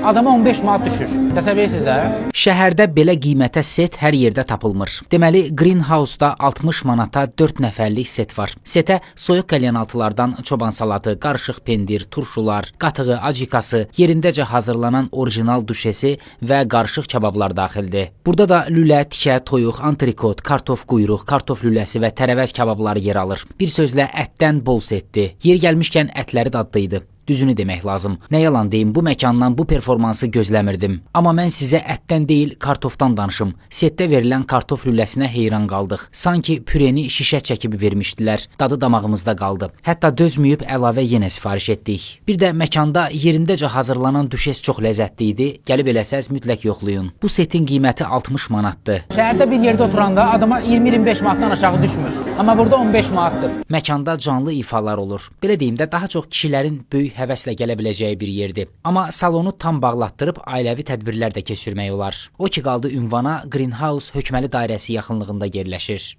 Adama 15 manat düşür. Təsəvvür edirsiniz də? Şəhərdə belə qiymətə set hər yerdə tapılmır. Deməli, Greenhouse-da 60 manata 4 nəfərlik set var. Setə soyuq qəlyanaltılardan çoban salatı, qarışıq pendir, turşular, qatığı, acikası, yerindəcə hazırlanan orijinal duşesi və qarışıq kabablar daxildir. Burada da lülə, tikə, toyuq, antrikot, kartof quyruq, kartof lüləsi və tərəvəz kababları yer alır. Bir sözlə ətdən bol setdir. Yeri gəlmişkən ətləri dadlı idi. Düzünü demək lazım. Nə yalan deyim, bu məkandan bu performansı gözləmirdim. Amma mən sizə ətdən deyil, kartofdan danışım. Setdə verilən kartof lüləsinə heyran qaldıq. Sanki püreni şişə çəkib vermişdilər. Dadı damağımızda qaldı. Hətta dözməyib əlavə yenə sifariş etdik. Bir də məkanda yerindəcə hazırlanan düşes çox ləzzətli idi. Gəlib eləsəz mütləq yoxlayın. Bu setin qiyməti 60 manatdır. Şəhərdə bir yerdə oturanda adama 20-25 manatdan aşağı düşmür. Amma burada 15 manatdır. Məkanda canlı ifalar olur. Belə deyim də, daha çox kişilərin böyük həvəslə gələ biləcəyi bir yerdir. Amma salonu tam bağlatdırıb ailəvi tədbirlər də keçirmək olar. O ki qaldı ünvana, Greenhouse Hökməli dairəsi yaxınlığında yerləşir.